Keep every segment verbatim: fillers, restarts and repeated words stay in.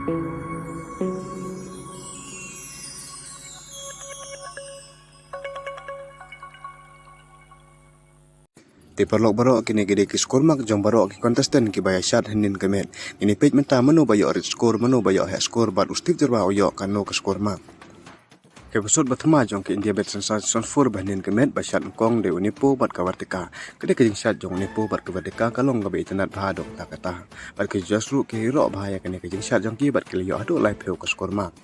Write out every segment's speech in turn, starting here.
Te paralok baroh, kine ki dei ki score mark jong baroh ki contestant kiba ïa shad hynnin ka met. Ngin ïa peit mynta mano ba ïoh rit score, mano ba ïoh heh score bad u Steve Jyrwa u ïoh kano ka score mark. Ka episode ba thymmai jong ka India Batch Sensation four ba hynnin ka met ba shad nyngkong dei u Nepo bad ka Vartika. Ka dei ka jingshad jong u Nepo bad ka Vartika ka long kaba itynnad bha haduh katta katta. Bad ki judge ruh ki la ïaroh bha ïa kane ka jingshad jong ki bad ki la ïoh haduh laiphew ka score mark.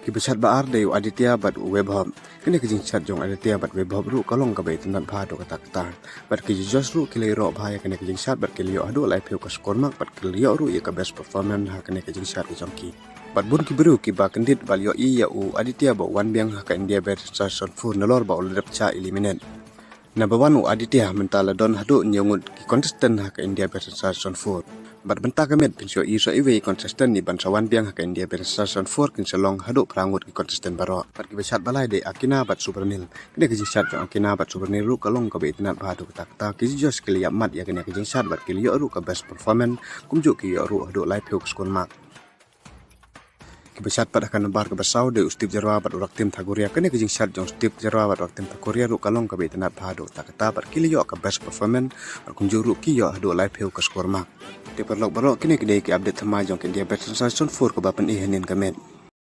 Kiba shad ba ar dei u Aditya bad u Vaibhav. Kane ka jingshad jong Aditya bad Vaibhav ruh ka long kaba itynnad bha haduh katta katta. Bad ki judge ruh ki la ïaroh bha ïa kane ka jingshad bad ki la ïoh haduh laiphew ka score mark bad ki la ïoh ruh ïa ka best performance ha kane ka jingshad ka jong ki. Bad bun ki briew kiba kyndit ba la ïohi ïa u Aditya ba u wan biang ha ka India Batch Sensation four nalor ba u la dep shah eliminate. Number one u Aditya mynta la don haduh hynñiew ngut ki contestant ha ka India Batch Sensation four. Bad mynta ka met phin sa ïohi sa iwei i contestant i ban sa wan biang ha ka India Batch Sensation four kin sa long haduh phra ngut ki contestant baroh. Bad kiba shad ba lai dei Akina bad Subranil. Kane ka jingshad jong Akina bad Subranil ruh ka long kaba itynnad bha haduh katta katta, ki judge ki la ïap mat ïa kane ka jingshad bad ki la ïoh ruh ka best performance, kumjuh ki ïoh ruh haduh laiphew ka score mark. Kiba shad pat ha ka number kaba saw dei u Steve Jyrwa bad u Raktim Thakuria. Kane ka jingshad jong Steve Jyrwa bad Raktim Thakuria ruh ka long kaba itynnad bha haduh katta katta bad ki la ïoh ka best performance bad kumjuh ruh ki ïoh haduh laiphew ka score mark. Te paralok baroh, kine ki dei ki update thymmai jong ka India Batch Sensation four kaba pyni hynnin ka met.